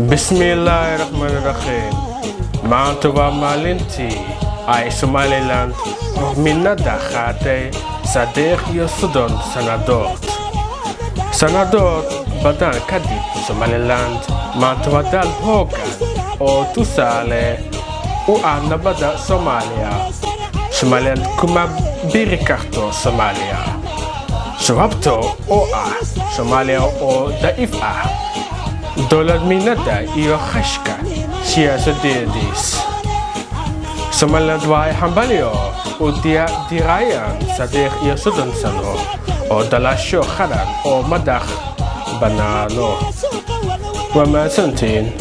Bismillaahi raxmaani raxiim. Maanta waa maalintii ay Somaliland xornimada qaaday, 33 sannadood. Sannadood badan kadib, Somaliland maanta waa dal hoggaan oo tusaale u ah nabadda Soomaaliya. Somaliland kuma biri karto Soomaaliya, sababto oo ah Soomaaliya oo daciif ah, dowladnimada iyo khashka siyaasadeediis. Somaliland waa ay hambalyo u dirayaan 33 sano oo dhalasho qaran oo madax bannaano. Waa mahadsantiin.